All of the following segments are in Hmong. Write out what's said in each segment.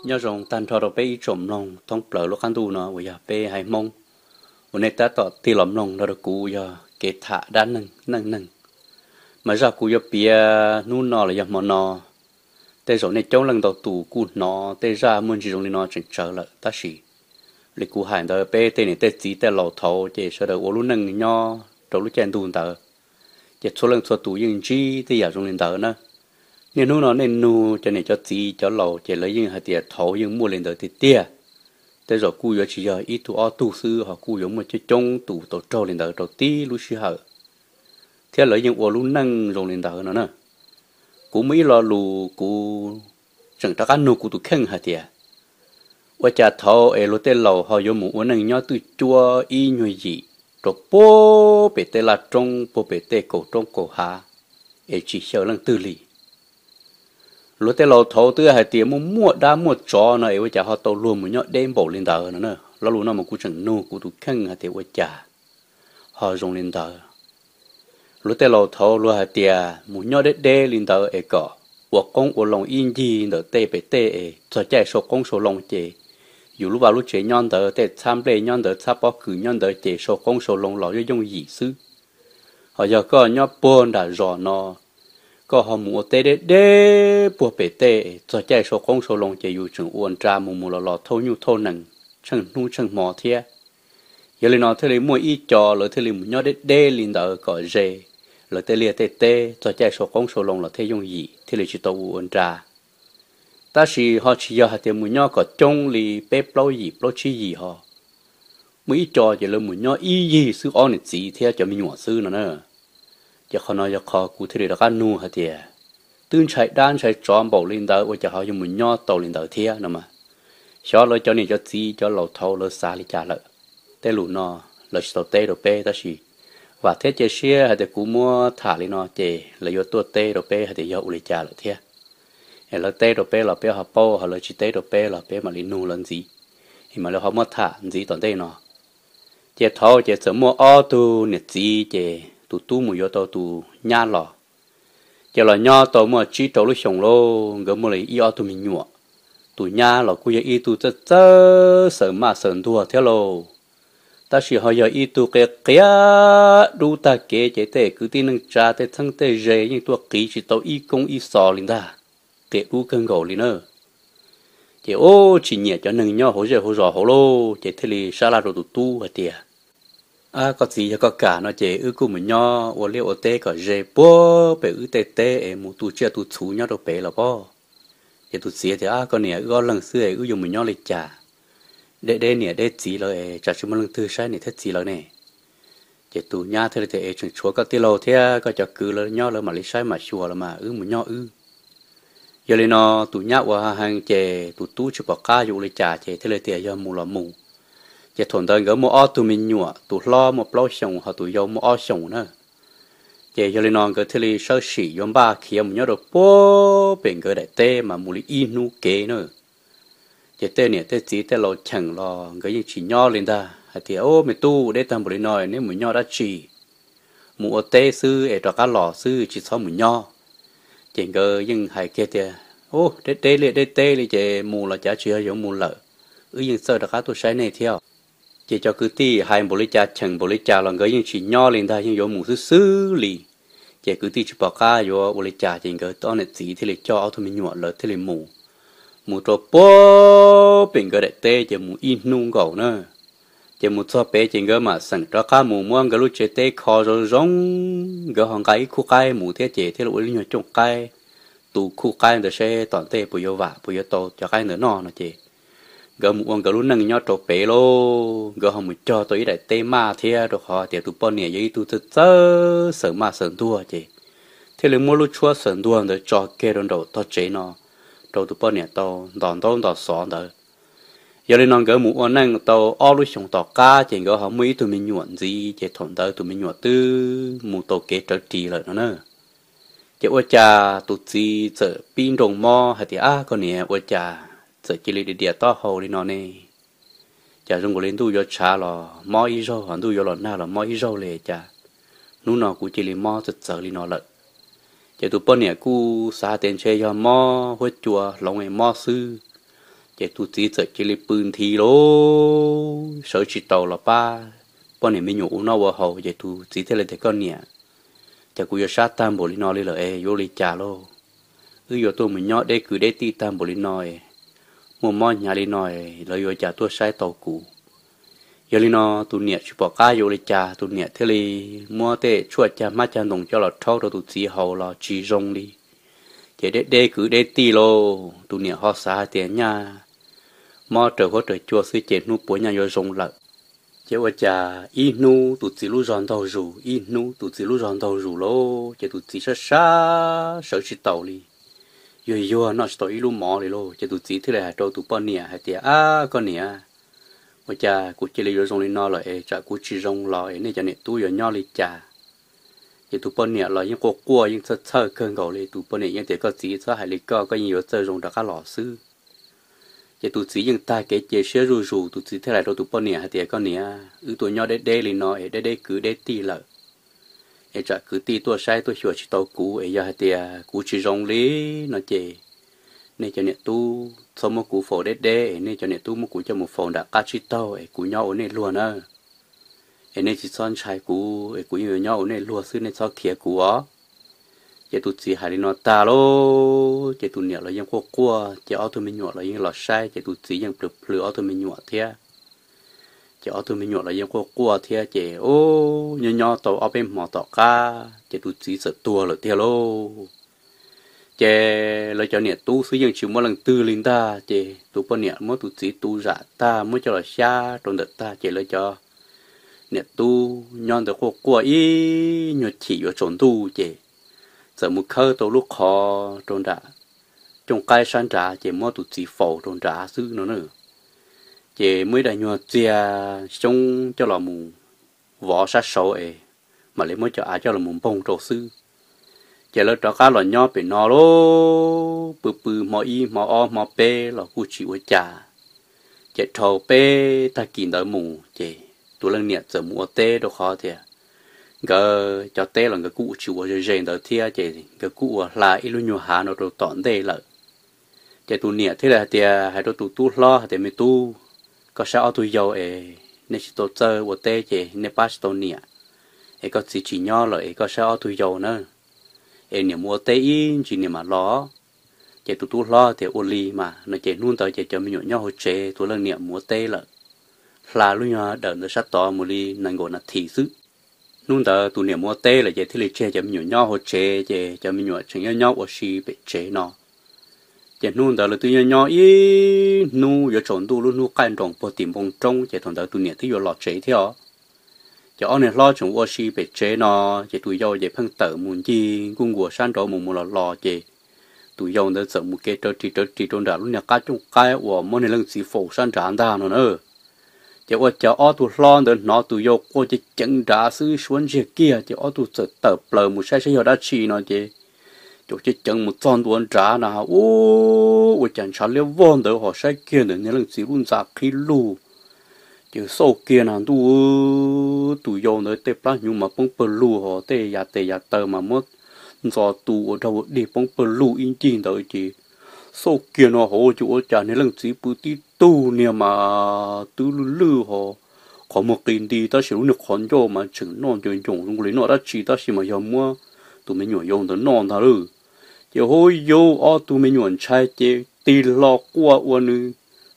Nyob zoo tag nrho rau peb ib tsoom mloog thoob plaws lub qab ntuj no uas yog peb haiv Hmoob uas nej tab tom tig los mloog nrog rau kuv yog kev tham dab neeg neej neeg. Mas zaj kuv yuav piav hnub no los yog hmo no, tej zaum nej coob leej ntau tus kuj hnov tej zaj muaj ntsis zoo li no tseem tsawv lawm, tab sis li kuv hais ntawd, peb tej niam tej txiv tej laus thaud ces sawv daws ua lub neej nyob rau lub caij ntuj ntawd, ces txhua leej txhua tus yeej ntsib tej yam zoo li ntawd na. Niaj hnub no nej nug cov niam cov txiv cov laus ces lawv yeej hais tias thaud yeej muaj li ntawd tiag tiag. Tej zaum kuj yuav tsis yog ib tug ob tug xwb, ho kuj yuav muaj coob coob tus tau raug li ntawd rau tib lub sij hawm, thiab lawv yeej ua lub neej zoo li ntawd no na. Kuv muaj ib lo lus kuv tseem rov qab nug kuv tus kheej hais tias, ua cas thaud es luag tej laus ho yuav mus ua neej nyob twj cuab ib nyuag yim rau puag pem tej laj roob, puag pem tej kaum roob kaum hav, es tsis xyaw leej twg li? Luag tej laus thaud twb hais tias muaj muaj dab muaj tsov no es ua cas ho tau luag mus nyob deb npaum li ntawd no na. Lo lus no mas kuv tseem nug kuv tus kheej hais tias ua cas ho zoo li ntawd. Luag tej laus thaud luag hais tias mus nyob deb deb li ntawd es kom ua qoob ua loo ib ncig ntawm tej pem tej es txog caij sau qoob sau loo ces yus lub vaj lub tsev nyob ntawd, tej txhab nplej nyob ntawd, txhab pob kws nyob ntawd ces sau qoob sau loo los yooj yooj yim xwb. Ho yog koj nyob puag nram zos no, koj ho mus ua teb deb deb puag pem tej, txog caij sau qoob sau loo ces yus tseem ua nra mus mus los los thauj nyuj thauj nees tsheej hnub tsheej hmo thiab. Yog li no thiaj li muaj ib co lawv thiaj li mus nyob deb deb li ntawd kom ze lawv tej liaj tej teb, txog caij sau qoob sau loo los thiaj yooj yim, thiaj li tsis tau ua ua nra. Tab sis ho tsis yog hais tias mus nyob kom coob li peb plaub yim plaub tsib yim ho. Muaj ib co ces lawv mus nyob ib yig xwb, ob niam txiv thiab cov me nyuam xwb no na. Ces qhov no yog qhov kuv thiaj li rov qab nug hais tias, twb ntshai dab ntshai tsov npaum li ntawd ua cas ho yuav mus nyob tau li ntawd thiab no mas. Xyov lawv cov niam cov txiv cov laus thaud lawv xav li cas lawm, tej lus no lawv tsis tau teb rau peb, tab sis vam thiab cia siab hais tias kuv muab tham li no ces lawv yuav tuaj teb rau peb hais tias yog ua li cas lawm thiab. Es lawv teb rau peb los peb ho paub, ho lawv tsis teb rau peb los peb mam li nug lawv ntxiv, es mam li ho muab tham ntxiv tom ntej no. Ces thaud ces txawm muaj ob tug niam txiv, ces tus tub mus yuav tau tus nyab los. Ces los nyob tau muaj tsib rau lub xyoos lauj, nkawd muaj li ib ob tug me nyuam. Tus nyab los kuj yog ib tug txawj txawj xaws maj xaws ntuag thiab lauj, tab sis ho yog ib tug qia qia dub tag kev, ces tej kwv tij neej tsa tej txheeb tej ze yeej tuaj qiv tsis tau ib koob ib xos li ntag, qia dub kawg nkaus li na. Ces ub tsis nyiam cov neeg nyob hauv zej hauv zos hauv lauj, ces thiaj li sab laj rau tus tub hais tias, ab, koj txiv, yog koj kam no ces wb kuj mus nyob ua liaj ua teb kom ze puag pem wb tej teb es mus tu tsiaj tu txhuv nyob rau pem los pob. Ces tus txiv tias, ab, koj niam, wb ob leeg xwb es wb yuav mus nyob li cas? Deb deb niam deb txiv lawm es tsam tsis muaj leej twg saib niam thiab txiv lawv ne. Ces tus nyab thiaj li tias, es tseem tshuav koj tij laug thiab koj cov kwv lawv nyob, lawv mam li saib mam xyuas los mas, wb mus nyob wb. Yog li no tus nyab ua heev ces tus tub tsis pom qab yuav ua li cas ces thiaj li tias yog mus los mus. Ces thaum ntawd nkawd muaj ob tug me nyuam, tus hlob muaj plaub xyoos ho tus yau muaj ob xyoos na. Ces yog li no nkawd thiaj li sawv tsees yuav npaj khiav mus nyob rau puag pem nkawd daim teb mas mus li ib hnub kev na. Ces tej niam tej txiv tej laus cheem los nkawd yeej tsis nyob li ntag, hais tias, ub, me tub, deb tag npaum li no neb mus nyob dab tsi? Mus ua teb xwb es rov qab los xwb, tsis txhob mus nyob. Ces nkawd yeej hais kiag tias, ub, deb deb li deb teb li ces mus los cas tsis yog yuav mus lawm, wb yeej txawj rov qab tuaj saib nej thiab. Ces cov kwv tij hais npaum li cas cheem npaum li cas los nkawd yeej tsis nyob li ntag, yeej yuav mus xwb xwb li. Ces kwv tij tsis pom qab yuav ua li cas ces nkawd ob niam txiv thiaj li coj ob tug me nyuam lawv thiaj li mus, mus rau puag pem nkawd daim teb ces mus ib hnub nkaus na. Ces mus txog pem ces nkawd mam xeem rov qab mus muab nkawd lub tsev teb kho zoo zoo, nkawd ho nqa ib khub qaib mus thiab ces thiaj li ua ib nyuag cooj qaib, tu khub qaib ntawd seb tom ntej puas yuav vam puas yuav tau cov qaib ntawd noj no ces nkawd mus ua nkawd lub neej nyob rau pem lauj. Nkawd ho mus cog tau ib daim teb maj thiab, rau qhov tias tus poj niam yog ib tug txawj txawj xaws maj xaws ntuag ces thiaj li muab lub tshuab xaws ntuag ntawd tso kiag rau nraum tog tsev no rau tus poj niam tau ntos ntaub ntos xov ntawd. Yog li no nkawd mus ua neej tau ob lub xyoos tom qab ces nkawd ho muaj ib tug me nyuam ntxiv, ces thaum ntawd tus me nyuam twb mus tau kev rawv ris lawm no na. Ces ua cas tus txiv txawm pib nroo mob hais tias, ab, koj niam, ua cas txawm cia li diam diam taub hau li no ne? Cas zoo nkaus li ntuj yuav tshav los mob ib zaug, ho ntuj yuav los nag los mob ib zaug li, cas hnub no kuv cia li mob txawv txawv li no lawm? Ces tus poj niam kuj xav tias ntshe yog mob huab cua hloov mob xwb, Ces tus txiv txawm cia li pw nthi lauj, sawv tsis taus los pab poj niam me nyuam ua noj ua haus. Ces tus txiv thiaj li tias, Koj niam, cas kuv yuav sab tag npaum li no li lawm es yuav ua li cas lauj? Wb yuav tuaj mus nyob deb kwv deb tij tag npaum li no es muaj mob hnyav li no es lawv yuav cas tuaj saib tau kuv? Yog li no tus niam tsis pom qab yuav ua li cas, tus niam thiaj li muab tej tshuaj cag hmab cag ntoos coj los rhaub rau tus txiv haus los tsis zoo li. Ces deb deb kwv deb tij lauj, tus niam ho xav hais tias nyaj mob raws huab raws cua xwb ces hnub puav nyaj yuav zoo lawm. Ces ua cas ib hnub tus txiv lub zog ntaug zus, ib hnub tus txiv lub zog ntaug zus lauj, ces tus txiv sab sab sawv tsis taus li, yuag yuag noj tsis tau ib lub mov li lauj. Ces tus txiv thiaj li hais rau tus poj niam hais tias, Ab, koj niam, ua cas kuv cia li yuav zoo li no lawm es tsam kuv tsis zoo los es nej cov niam tub yuav nyob li cas? Ces tus poj niam los yeej quaj quaj yeej txhawj txhawj kawg nkaus li. Tus poj niam yeej tias, Koj txiv, txhob hais li koj, koj yeej yuav txawj zoo rov qab los xwb. Ces tus txiv yeej tag kev cia siab zuj zus, tus txiv thiaj hais rau tus poj niam hais tias, Koj niam, wb tuaj nyob deb deb li no es deb deb kwv deb tij lawm es tsam kwv tij tuaj saib tuaj xyuas tsis tau kuv es yog hais tias kuv tsis zoo li no ces nej cov niam tub txhob muab kuv faus deb deb es nej cov niam tub muab kuv coj mus faus nram qab tsib taug es kuv nyob ua nej luag nawb. Es nej tsis txhob ntshai kuv es kuv yeej yuav nyob ua nej luag xwb, nej txhob khiav kuv os. Ces tus txiv hais li no tag lauj, ces tus niam los yeej quaj quaj, ces ob tug me nyuam los yeej los saib, ces tus txiv yeej plhws plhws ob tug me nyuam thiab. Ces ob tug me nyuam los yeej quaj quaj thiab, ces nyob nyob tau ob peb hmo tom qab ces tus txiv txawm tuag lawm tiag lauj. Ces lawv cov niam tub xwb yeej tsis muaj leej twg li ntag, ces tus poj niam muab tus txiv tu zam tag muab coj los xyab rau ntawm tag, ces lawv cov niam tub nyob ntawd quaj quaj ib nyuag chim yuav tsaus ntuj, ces txawm mus khawb tau lub qhov rau nram cooj qaib sab nrad, ces muab tus txiv faus rau nrad xwb no na. Ces muab ib daim nyuag txiag xyoob coj los mus vov sab saud es mam li muab cov av coj los mus npoog rau xwb. Ces lawv rov qab los nyob pem no lauj, pw pw hmo ib hmo ob hmo peb los kuj tsis ua cas. Ces dhau peb tag kis ntawd mus ces tus leej niam txawm mus ua teb rau qhov tias nkawd cov teb los nkawd kuj tsis ua ze ze ntawd thiab, ces nkawd kuj ua hla ib lub nyuag hav no rau tom ntej lawm. Ces tus niam thiaj li hais tias, hais rau tus tub hlob hais tias, Me tub, koj saib ob tug yau es nej tsis tau txawj ua teb ces nej pab tsis tau niam, es koj txiv tsis nyob lawm es koj saib ob tug yau na, es niam mus ua teb ib ntsis niam mam los. Ces tus tub hlob tias, Ua li mas no. Ces hnub ntawd ces cov me nyuam nyob hauv tsev, tus leej niam mus ua teb lawm, hla lub nyuag dawm ntawd sab tod mus li nees nkaum nas this xwb. Hnub ntawd tus niam mus ua teb lawm ces thiaj li tseg cov me nyuam nyob hauv tsev, ces cov me nyuam tseem nyob nyob ua si pem tsev no. Ces hnub ntawd lawv twb nyob nyob ib hnub yuav tsaus ntuj lub hnub qaij nroos puag tim npoo roob, ces thaum ntawd tus niam twb yuav los tsev thiab os. Ces ob niag hlob tseem ua si pem tsev no, ces tus yau ces pheej tawm mus ncig nkuj nkuas sab nraud mus mus los los, ces tus yau ntawd txawm mus kev rawv ris rawv ris rau nram lub niag qab cooj qaib uas muab niag leej txiv faus sab nrad ntag no na. Ces ua cas ob tug hlob ntawd hnov tus yau quaj ceev ceev nrad xwb, suab ntsiag kiag, ces ob tug txawm tawm plaws mus saib saib yog dab tsi no ces caum ceev ceev mus txog ntua nrad na, ua cas ntshav liab vog ntawd ho saib kiag ntawm niag leej txiv lub ntxa qhib lug. Ces xauj kiag na ntuj, tus yau ntawd tej plab hnyuv mas poob pawg lug ho tej yam tes yam taw mas muab ntxo tu ua rag ua dig poob pawg lug ib ncig ntawd ces xauj kiag no hauv ces ua cas niag leej txiv pw tib tug niag mas twb lwj lwj ho qhov muag qis nti tab sis lub niag qhov ncauj mas tseem noj nco ncoom zoo li noj dab tsi tab sis mas yog muab tus me nyuam yau ntawd noj ntag lauj. Ces hauv yau ob tug me nyuam ntshai ces tig hlo quaj ua nws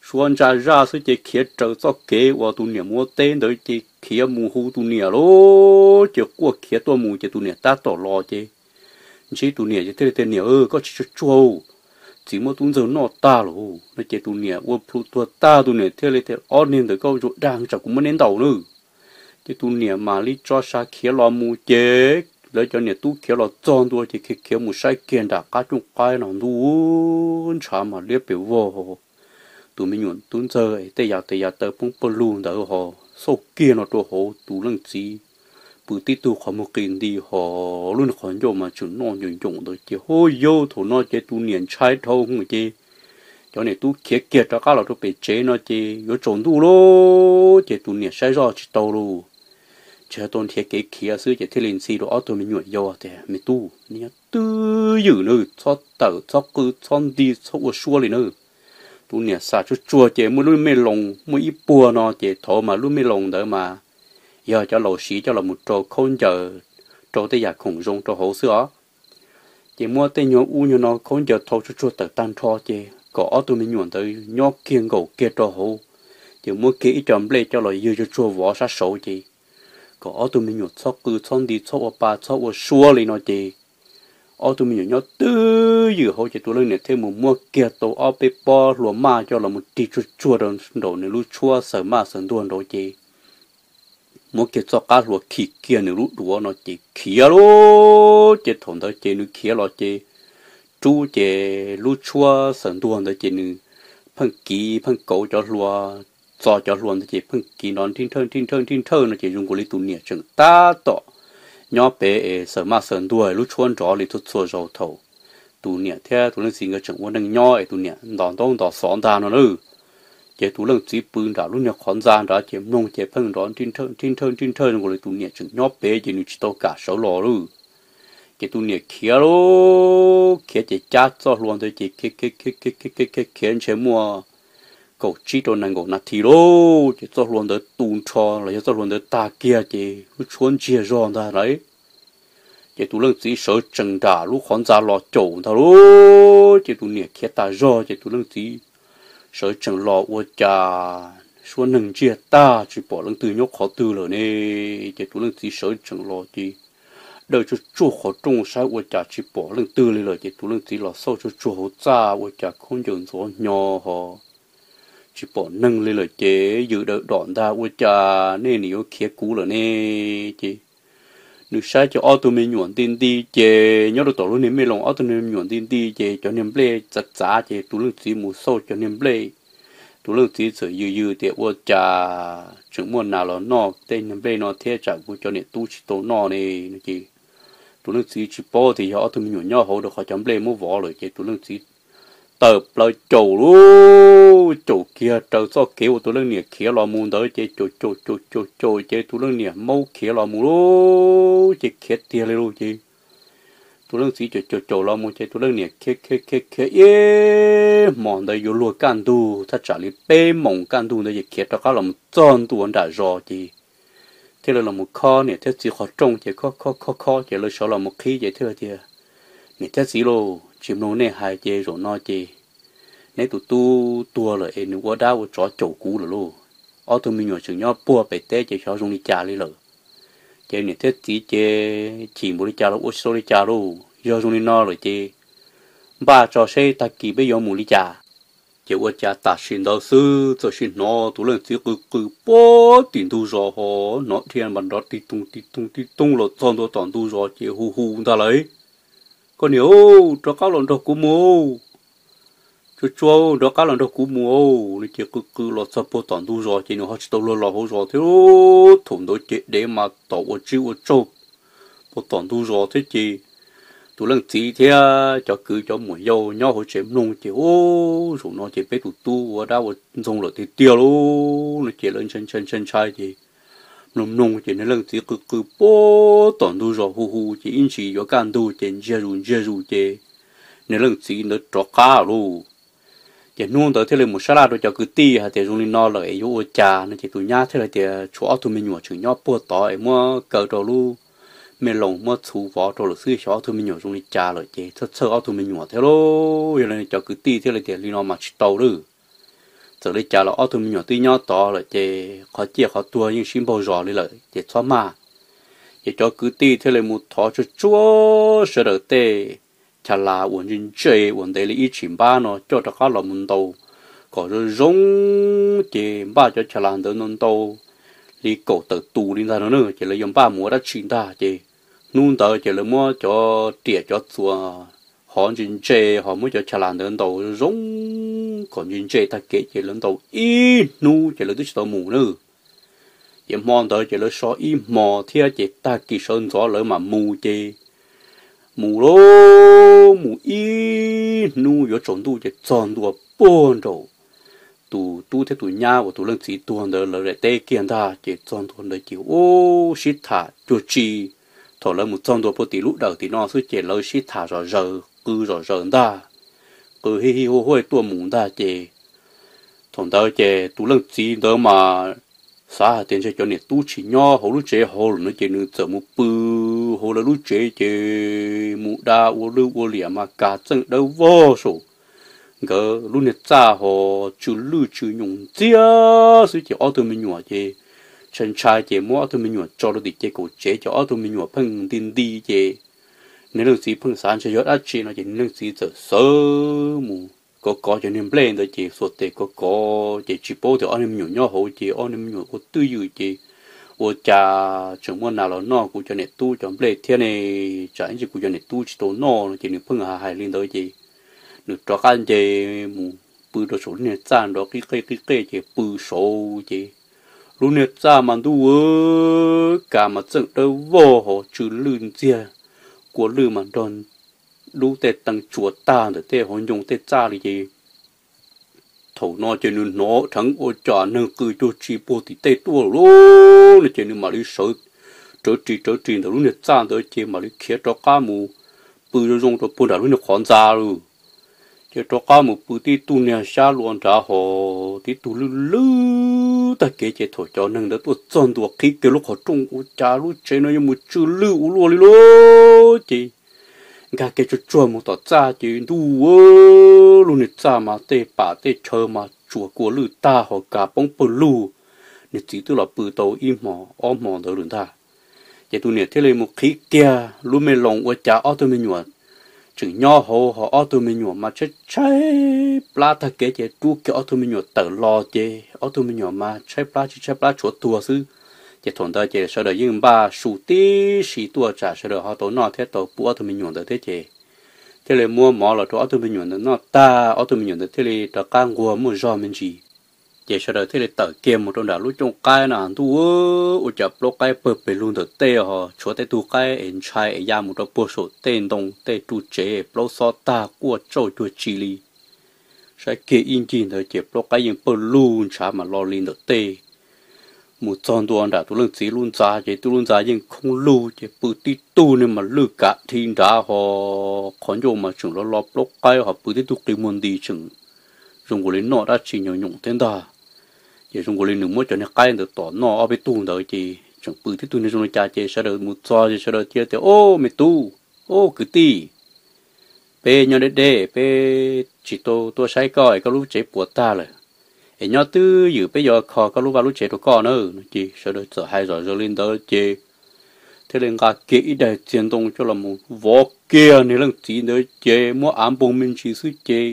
suav ntsa zaj xwb ces khiav raws txoj kev uas tus niam mus ua teb ntawd ces khiav mus hu tus niam lauj. Ces quaj khiav tuaj mus ces tus niam tab tom los ces ntsib tus niam ces thiaj li tias, Niam, koj tsis tsuag tsuag, txiv muab tub ntxawg noj tag lawm no. Ces tus niam ua plhu tuag tag, tus niam thiaj li tias, Ob niag ntawd koj ntsuas dag tsam kuv muab neb ntaus na. Ces tus niam mam li tso sa khiav los mus ces lawv cov niam tub khiav los txog ntua ces khiav khiav mus saib kiag nram qab cooj qaib no ntuj, ntshav mas liab pes vog. Tus me nyuam tub ntxawg tej yam tes yam taw poob pawg lug ntawd ho xauj kiag no rau hauv tus leej txiv pw tib tug qhov muag qis nti ho lub niag qhov ncauj mas tseem noj nco ncoom ntawd ces hauv yau thaum no ces tus niam ntshai dhau hwv ces cov niam tub khiav kiag rov qab los rau pem tsev no ces yuav tsaus ntuj lauj ces tus niam saib zoj tsis tau lauj. Tsis tau nrhiav kev khiav xwb ces thiaj li ntxhi rau ob tug me nyuam yau tias, Me tub, neb nyob twj ywm nawb, txhob tawm txhob qw txhob nti txhob ua suab li nawb. Tus niam xam tsuag tsuag ces muaj lub me loos muaj ib puag no ces thaum mas lub me loos ntawd mas yog cov laus siv coj los mus rau khaub ncaws, rau tej yam khoom zoo rau hauv xwb os. Ces muab tej nyuag ub nyuag no khaub ncaws thau tsuag tsuag tawm tag nrho ces kom ob tug me nyuam ntawd nyob kiag nkaum kiag rau hauv, ces muab kiag ib co nplej coj los ywg tsuag tsuag vov sab saud ces kom ob tug me nyuam txhob qw txhob nti txhob ua pa txhob ua suab li no ces ob tug me nyuam nyob twj ywm hauv ces tus leej niam thiaj mus muab kiag tau ob peb pob hlua maj coj los mus rig tsuag tsuag rau nraum nws lub tshuab xaws maj xaws ntuag nraud ces muab kiag txoj qab hlua khi kiag nws lub duav no ces khiav lauj. Ces thaum ntawd ces nws khiav los ces rub ces lub tshuab xaws ntuag ntawd ces nws pheej kiv pheej kauv cov hlua, txo cov hlua ntawd ces pheej kiv nrov nrhij nrhawj nrhij nrhawj nrhij nrhawj no ces zoo nkaus li tus niam tseem tab tom nyob pem es xaws maj xaws ntuag lub tshuab nrov li txhua txhua zaus thaum tus niam thiab tus leej txiv nkawd tseem ua neej nyob es tus niam ntos ntaub ntos xov ntag no na. Ces tus leej txiv pw nram lub niag qhov ntxa nrad ces mloog ces pheej nrov nrhij nrhawj nrhij nrhawj nrhij nrhawj zoo nkaus li tus niam tseem nyob pem ces nws tsis tau kam sawv los lauj. Ces tus niam khiav lauj, khiav ces cab txoj hlua ntawd ces khiav khiav khiav khiav khiav khiav khiav ntshe muaj kaum tsib rau nees nkaum nas this lauj, ces txoj hlua ntawd tu nrho los yog txoj hlua ntawd tag kiag ces lub tshuab ntsiag zog ntag lauj. Ces tus leej txiv sawv tsees nram lub qhov ntxa los caum ntag lauj. Ces tus niam khiav tas zog ces tus leej txiv sawv tsees los ua cas suab neeg ntsiag tag tsis pom leej twg nyob qhov twg lawm ne. Ces tus leej txiv sawv tsees los ces dawj tsuag tsuag qhov rooj saib ua cas tsis pom leej twg li lawm ces tus leej txiv los xauj tsuag tsuag hauv txaj ua cas khaub ncaws ntxov hnyo ho tsis pom neeg li lawm ces yws daws dom ntag ua cas nej nim yuav khiav kuv lawm ne. Ces nws saib ces ob tug me nyuam nti nti ces nyob rau tom lub niag me loos ob tug me nyuam nti nti ces cov niag nplej txav txav ces tus leej txiv mus xauj cov niag nplej. Tus leej txiv txawm yws yws tias ua cas tseem muaj nas los noj tej niag nplej no thiab tsam kuv cov niam tub tsis tau noj ne no ces tus leej txiv tsis paub tias yog ob tug me nyuam nyob hauv rau qhov cov nplej muab vov lawm ces tus leej txiv tawm plaws caum lauj, caum kiag raws txoj kev uas tus leej niam khiav los mus ntawd ces caum caum caum caum caum ces tus leej niam maub khiav los mus lauj, ces khiav tiag li lauj ces tus leej txiv caum caum caum los mus ces tus leej niam khiav khiav khiav khiav ib hmos ntawd yuav luag kaj ntug thaj tsam li peb moos kaj ntug ntawd ces khiav rov qab los mus txog ntua nram zos ces thiaj li los mus khob niam thiab txiv qhov rooj ces khob khob khob khob ces lawv sawv los mus qhib ces thiaj tias, niam thiab txiv lauj, tsis mloog nej hais ces zaum no ces neb tus tub tuag lawm es nws ua dab ua tsov caum kuv lawm lauj. Ob tug me nyuam tseem nyob puag pem teb ces xyov zoo li cas li lawm. Ces niam thiab txiv ces chim npaum li cas los ua tsis tau li cas lauj. Yog zoo li no lawm ces npaj tso seb tag kis peb yuav mus li cas. Ces ua cas tam sim ntawd xwb txawm sim hnov tus leej txiv qw qw puag tim ntug zos ho hnov dhia nrov tib toog tib toog tib toog los txog ntua tom ntug zos ces hu hu ntag lauj, koj niam, rov qab los nrog kuv mus, tsuag tsuag rov qab los nrog kuv mus no ces qw qw los txog puag tom ntug zos ces nws ho tsis tau luag los hauv zos thiab. Thaum ntawd ces dev mas tom ua tsib ua tsaug puag tom ntug zos thiab ces tus leej txiv thiab cov kwv cov muam yau nyob hauv tsev mloog ces, ub, zaum no ces peb tus tub ua dab ua ntxoog lawm tiag tiag lauj no ces lawv ntshai ntshai ntshai ntshai ces mloog mloog ces nws leej txiv qw qw puag tom ntug zos hu hu ces ib ntsis yuav kaj ntug ces ntsiag zus ntsiag zus ces nws leej txiv ntawd rov qab lauj. Ces hnub ntawd thiaj li mus sab laj rau cov kwv tij hais tias zoo li no lawm es yuav ua cas no ces tus nyab thiaj li tias tshuav ob tug me nyuam tseem nyob puag tod es muab kaw rau lub me loos muab txhuv vov rau lawm xwb xyov ob tug me nyuam zoo li cas lawm ces txhawj txhawj ob tug me nyuam thiab lauj. Yog li cov kwv tij thiaj li tias li no mas tsis tau lawm. Txawm li cas los ob tug me nyuam twb nyob tod lawm ces qhov ciaj qhov tuag yeej sib npaug zos li lawm ces txhob maj. Ces cov kwv tij thiaj li mus thov tsuag tsuag sawv daws tej chav las uas ntse ntse uas ntev li ib tshim npab no coj rov qab los mus ntaus kom zoo zoo. Ces npaj cov chav las ntawd ntau ntau li kaum tawm tus li ntag no na ces lawv yuav npaj mus ua dab tsi ntag ces hnub ntawd ces lawv muab cov riam cov txuas hov ntse ntse ho muab cov chav las ntawd ntaus zoo zoo kom ntse ntse tag kev ces lawv ntaus ib hnub ces lawv twb tsis tau mus na. Ces hmo ntawd ces lawv so ib hmo thiab ces tag kis sawv ntxov lawv mam mus ces mus lauj, mus ib hnub yuav tsaus ntuj ces txog ntua puag nraum tus tub thiab tus nyab uas tus leej txiv tuag ntawd lawv daim teb kiag ntag ces txog ntua ntawd ces ub sib tham cuag tsi. Thaum lawv mus txog ntua puag tim lub dawm tim no xwb ces lawv sib tham zom zaws qw zom zaws ntag, qw hij hij huaj huaj tuaj mus ntag ces Thaum ntawd ces tus leej txiv ntawd mas xav hais tias ntshe cov niam tub tsis nyob hauv lub tsev hauv lawm no ces nws txawm mus pw hauv lawv lub tsev ces mus da ua lwj ua liam mas kav txeej dawb vog saum nkawd lub niag txaj ho tsw lwj tsw nyoos ntxiag xwb ces ob tug me nyuam ces ntshai ntshai ces muab ob tug me nyuam tso rau tim ces kaum tsev ces ob tug me nyuam pheej nti nti ces niag leej txiv pheej xav ntshe yog dab tsi no ces niag leej txiv txawm sawv mus kov kov cov niag nplej ntawd ces xuas tes kov kov ces tsis paub tias ob niag me nyuam nyob hauv ces ob niag me nyuam ua twj ywm ces ua cas tseem muaj nas los noj kuv cov niam tub cov nplej thiab ne, tsam ib ntsis kuv cov niam tub tsis tau noj no ces nws pheej hais li ntawd ces nws rov qab nce mus pw rau saum lub niag txaj nrov qib qej qib qej ces pw saud ces lub niag txaj mas ntuj kav mas txeej dawb vog ho tsw lwj ntxiag, kua lwj mas nrog dub tej teev tsuas tag ntawm tej hauv ncoo tej txaj li ces thaum no ces nws hnov dheev ua cas neeg qw cuag tsis puag tim tej tuaj lawm lauj no ces nws mam li sawv rawv ris rawv ris ntawm lub niag txaj ntawd ces mam li khiav rov qab mus pw zoo zoo rau puag nram lub niag qhov ntxa lawm. Ces rov qab mus pw tib tug niag xyab lua nrad ho tib tug lwj lwj tag kev ces thaum cov neeg ntawd tuaj txog ntua qhib kiag lub qhov rooj ua cas lub tsev no yuav mus tsw lwj ua luaj li lauj ces nkag kiag tsuag tsuag mus tom txaj ces ntuj, lub niag txaj mas tej pam tej chaw mas tsuas kua lwj tag ho kav poob pawg lug. Niag txiv twb los pw tau ib hmo ob hmo ntawd lawm ntag. Ces tus niam thiaj li mus qhib kiag lub me loos ua cas ob tug me nyuam tseem nyob hauv ho ob tug me nyuam mas tshaib tshaib plab tag kev ces rub kiag ob tug me nyuam tawm los ces ob tug me nyuam mas tshaib plab tsis tshaib plab tshuav tuag xwb. Ces thaum ntawd ces sawv daws yeej npaj su tib si tuaj tsam sawv daws ho tau noj thiab tau pub ob tug me nyuam ntawd thiab ces thiaj li muab mov los rau ob tug me nyuam ntawd noj tag ob tug me nyuam ntawd thiaj li rov qab nquag muaj zog me ntsis. Ces sawv daws thiaj li tawm kiag mus rau nram lub cooj qaib no ntuj, ua cas plaub qaib pawg pes lug ntawm tej ho tshuav tej tug qaib es ntshai es ya mus rau puag saum tej ntoo tej ru tsev plaub xob tag quaj tsauj cuag tsi li. Saib kiag ib ncig ntawd ces plaub qaib yeej pawg lug ntshav mam lo li ntawm tej. Mus txog ntua nram tus leej txiv lub ntxa ces tus lub ntxa yeej khoob lug ces pw tib tug niag mas lwj kav dhi nrad ho qhov ncauj mas tseem lo lo plaub qaib ho pw tib tug qi muag nti tseem zoo nkaus li noj dab tsi nyoos nyoos thiab ntag. Ces zoo nkaus li nws muab cov niag qaib ntawd tom noj ob peb tug ntawd ces tseem pw tib tug niag zoo li cas ces sawv daws mus txog ces sawv daws cia tias, Au me tub, au kwv tij, peb nyob deb deb peb tsis tau tuaj saib koj es koj lub tsev puas tag lawm, es nyob twj ywm peb yuav kho koj lub vaj lub tsev rau koj na no ces sawv daws txawm hais zom zaws li ntawd ces thiaj li nqa kiag ib daim txiag ntoo coj los mus vov kiag niag leej txiv ntawd ces muab av npoog me ntsis xwb ces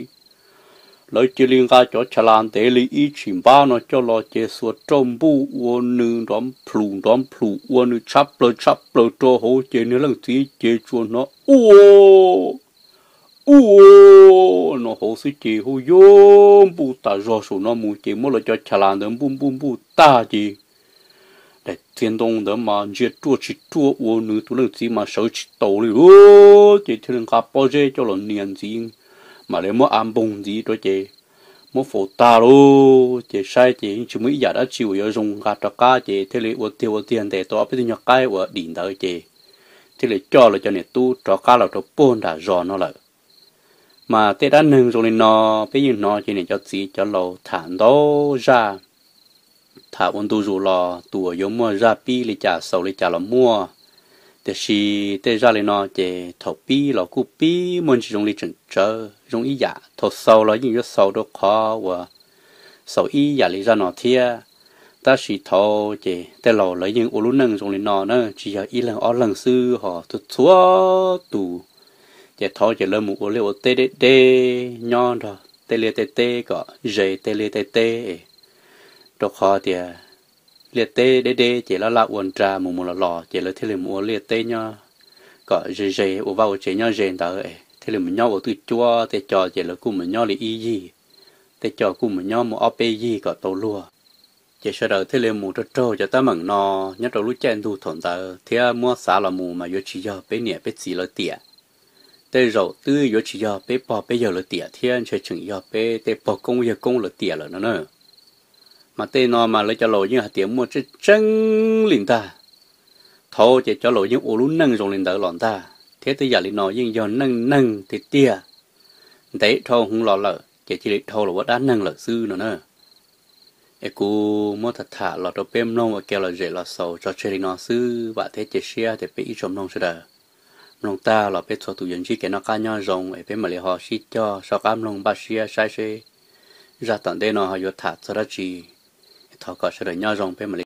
lawv cia li nqa cov chav las ntev li ib tshim npab no coj los ces xuas rauj npuj ua nws nrov nplhum nrov nplhum ua nws tshab plaws tshab plaws rau hauv ces niag leej txiv ces tsuas hnov ua ua no hauv xwb ces hu yuav npuj tas zog saum no mus ces muab lawv cov chav las ntawd npuj npuj npuj tag ces daim txiag ntoo ntawd mas ntsia ruaj tsis ruaj ua nws tus leej txiv mas sawv tsis taus li lauj. Ces thiaj li nqa pob zeb coj los nias ntxiv, mam li muab av npoog ntxiv rau ces muab faus tag lauj. Ces saib ces yeej tsis muaj ib yam dab tsi uas yuav zoo nqa rov qab ces thiaj li ua tiag ua tiag ntes tau ob peb tug nyuag qaib uas dim ntawd ces thiaj li coj lawv cov niam tub rov qab los rau puag nram zos no lawm. Mas tej dab neeg zoo li no peb yeej hnov ces niam cov txiv cov laus tham ntau zaj, tham ua ntu zus los tus uas yuav muaj zaj pib li cas xaus li cas los muaj. Tiam sis tej zaj li no ces thaum pib los kuj pib muaj ntsis zoo li tseem tsawv zoo ib yam, thaum xaus los yeej yuav xaus rau qhov uas xaus ib yam li zaj no thiab. Tab sis thaud ces tej laus lawv yeej ua lub neej zoo li no na, tsis yog ib leeg ob leeg xwb ho txhua txhua tus. Ces thaud ces lawv mus ua liaj ua teb deb deb nyob nrog tej liaj tej teb kom ze tej liaj tej teb, rau qhov tias liaj teb deb deb ces laj laj ua nra mus mus los los ces lawv thiaj li mus ua liaj teb nyob kom ze ze ua vaj ua tsev nyob ze ntawd thiaj li mus nyob ua twj cuab. Tej co ces lawv kuj mus nyob li ib yig, tej co kuj mus nyob muaj ob peb yig kom tau luag. Ces sawv daws thiaj li mus raug raug cov teeb meem no nyob rau lub caij ntuj thaum ntawd thiab muab xav los mus mas yuav tsis yog peb niam peb txiv lawv tiam. Tej zaum twb yuav tsis yog peb pog peb yawg lawv tiam thiab, ntshe tseem yog peb tej pog koob yawg koob lawv tiam lawm no na. Mas tej no mas lawv cov laus yeej hais tias muaj tseeb tseeb li ntag. Thaud ces cov laus yeej ua lub neej zoo li ntawd los ntag, thiab tej yam li no yeej yog neej neeg tiag tiag. Ntev dhau heev los lawm ces cia li dhau los ua dab neeg lawm xwb no na. Es kuv muab tham tham los rau peb mloog ua ke lom zem los xaus tso tseg li no xwb, vam thiab cia siab tias peb ib tsoom mloog sawv daws mloog tag los peb txhua tus yuav ntsib kev noj qab nyob zoo, es peb mam li ho sib cog soj qab mloog npaj siab saib seb zaj tom ntej no ho yuav tham txog dab tsi. Thov kom sawv daws nyob zoo, peb mam li